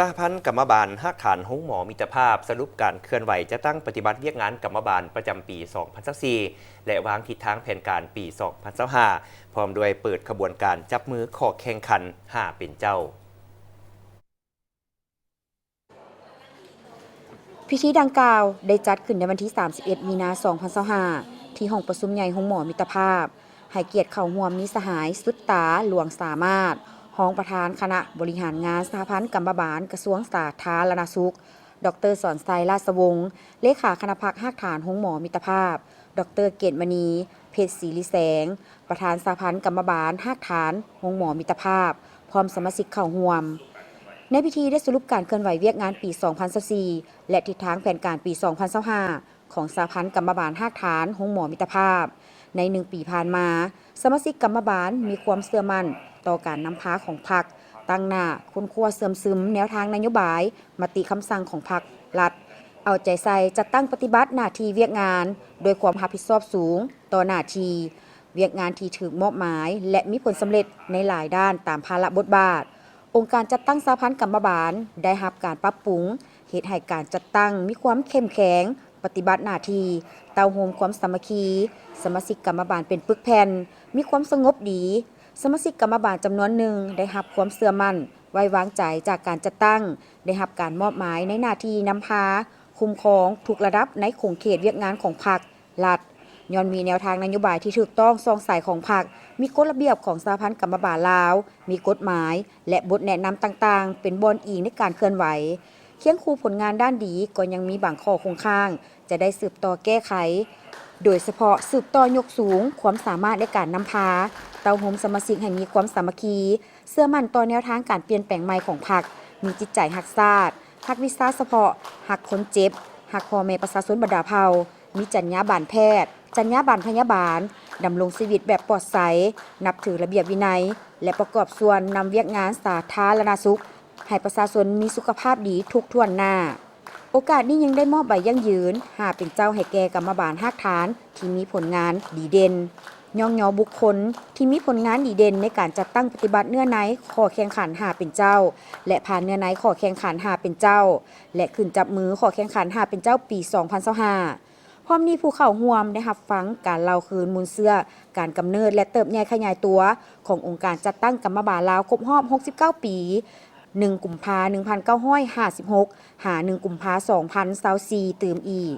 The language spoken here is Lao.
ສະຫະພັນກຳມະບານຮາກຖານໂຮງໝໍມິດຕະພາບ ສະຫຼຸບການເຄື່ອນໄຫວຈັດຕັ້ງປະຕິບັດວຽກງານກຳມະບານປະຈຳປີສອງພັນຊາວສີ່ ແລະ ວາງທິດທາງແຜນການປີສອງພັນຊາວຫ້າ ພ້ອມດ້ວຍເປີດຂະບວນການຈັບມືຂໍ້ແຂ່ງຂັນຫ້າເປັນເຈົ້າ. ພິທີດັ່ງກ່າວໄດ້ຈັດຂຶ້ນໃນວັນທີສາມສິບເອັດ ມີນາ ສອງພັນຊາວຫ້າ ທີ່ຫ້ອງປະຊຸມໃຫຍ່ໂຮງໝໍມິດຕະພາບ. ໃຫ້ກຽດເຂົ້າຮ່ວມມີສະຫາຍ ສຸດຕາ ຫຼວງສາມາດ ຮອງປະທານຄະນະບໍລິຫານງານສະຫະພັນກຳມະບານກະຊວງສາທາລະນະສຸກ, ດອກເຕີ ສອນໄຊ ລາຊະວົງ ເລຂາຄະນະພັກຮາກຖານໂຮງໝໍມິດຕະພາບ, ດອກເຕີ ເກດມະນີ ເພັດສີລິແສງ ປະທານສະຫະພັນກຳມະບານຮາກຖານໂຮງໝໍມິດຕະພາບ ພ້ອມສະມາຊິກເຂົ້າຮ່ວມ. ໃນພິທີໄດ້ສະຫຼຸບການເຄື່ອນໄຫວວຽກງານປີສອງພັນຊາວສີ່ ແລະ ທິດທາງແຜນການປີສອງພັນຊາວຫ້າ ຂອງສະຫະພັນກຳມະບານຮາກຖານໂຮງໝໍມິດຕະພາບ. ໃນໜຶ່ງປີຜ່ານມາ, ສະມາຊິກກຳມະບານມີຄວາມເຊື່ອໝັ້ນຕໍ່ການນຳພາຂອງພັກ, ຕັ້ງໜ້າຄົ້ນຄວ້າເຊື່ອມຊຶມແນວທາງນະໂຍບາຍ, ມະຕິຄຳສັ່ງຂອງພັກລັດ, ເອົາໃຈໃສ່ຈັດຕັ້ງປະຕິບັດໜ້າທີ່ວຽກງານດ້ວຍຄວາມຮັບຜິດຊອບສູງຕໍ່ໜ້າທີ່ວຽກງານທີ່ຖືກມອບໝາຍ ແລະ ມີຜົນສຳເລັດໃນຫຼາຍດ້ານຕາມພາລະບົດບາດ. ອົງການຈັດຕັ້ງສະຫະພັນກຳມະບານໄດ້ຮັບການປັບປຸງ, ເຮັດໃຫ້ການຈັດຕັ້ງມີຄວາມເຂັ້ມແຂງ, ປະຕິບັດໜ້າທີ່, ເຕົ້າໂຮມຄວາມສາມັກຄີ, ສະມາຊິກກຳມະບານເປັນປຶກແຜ່ນ, ມີຄວາມສະຫງົບດີ. ສະມາຊິກກຳມະບານຈຳນວນໜຶ່ງໄດ້ຮັບຄວາມເຊື່ອໝັ້ນ, ໄວ້ວາງໃຈຈາກການຈັດຕັ້ງ, ໄດ້ຮັບການມອບໝາຍໃນໜ້າທີ່ນຳພາ, ຄຸ້ມຄອງທຸກລະດັບໃນຂົງເຂດວຽກງານຂອງພັກ, ລັດ, ຍ້ອນມີແນວທາງນະໂຍບາຍທີ່ຖືກຕ້ອງຊ່ອງໃສຂອງພັກ, ມີກົດລະບຽບຂອງສະຫະພັນກຳມະບານລາວ, ມີກົດໝາຍ ແລະ ບົດແນະນຳຕ່າງໆ ເປັນບ່ອນອີງໃນການເຄື່ອນໄຫວ. ຄຽງຄູ່ຜົນງານດ້ານດີກໍຍັງມີບາງຂໍ້ຄົງຄ້າງ ຈະໄດ້ສືບຕໍ່ແກ້ໄຂ, ໂດຍສະເພາະສືບຕໍ່ຍົກສູງຄວາມສາມາດໃນການນຳພາ, ເຕົ້າໂຮມສະມາຊິກໃຫ້ມີຄວາມສາມັກຄີ, ເຊື່ອໝັ້ນຕໍ່ແນວທາງການປ່ຽນແປງໃໝ່ຂອງພັກ, ມີຈິດໃຈຮັກຊາດ, ຮັກວິຊາສະເພາະ, ຮັກຄົນເຈັບ, ຮັກພໍ່ແມ່ປະຊາຊົນບັນດາເຜົ່າ, ມີຈັນຍາບານແພດ, ຈັນຍາບານພະຍາບານ, ດຳລົງຊີວິດແບບປອດໃສ, ນັບຖືລະບຽບວິໄນ ແລະ ປະກອບສ່ວນນຳວຽກງານສາທາລະນະສຸກ ໃຫ້ປະຊາຊົນມີສຸຂະພາບດີທຸກຖ້ວນໜ້າ. ໂອກາດນີ້ຍັງໄດ້ມອບໃບຢັ້ງຢືນຫ້າເປັນເຈົ້າໃຫ້ແກ່ກຳມະບານຮາກຖານທີ່ມີຜົນງານດີເດັ່ນ, ຍ້ອງຍໍບຸກຄົນທີ່ມີຜົນງານດີເດັ່ນໃນການຈັດຕັ້ງປະຕິບັດເນື້ອໃນຂໍ້ແຂ່ງຂັນຫ້າເປັນເຈົ້າ ແລະ ຜ່ານເນື້ອໃນຂໍ້ແຂ່ງຂັນຫ້າເປັນເຈົ້າ ແລະ ຂຶ້ນຈັບມືຂໍ້ແຂ່ງຂັນຫ້າເປັນເຈົ້າປີສອງພັນຊາວຫ້າ. ພ້ອມນີ້ຜູ້ເຂົ້າຮ່ວມໄດ້ຮັບຟັງການເລົ່າຄືນມູນເຊື້ອການກຳເນີດ ແລະ ເຕີບໃຫຍ່ຂະຫຍາຍຕົວຂອງອົງການຈັດຕັ້ງກຳມະບານລາວຄົບຮອບຫົກສິບເກົ້າປີ, ໜຶ່ງ ກຸມພາ ໜຶ່ງພັນເກົ້າຮ້ອຍຫ້າສິບຫົກ ຫາ ໜຶ່ງ ກຸມພາ ສອງພັນຊາວສີ່ ຕື່ມອີກ.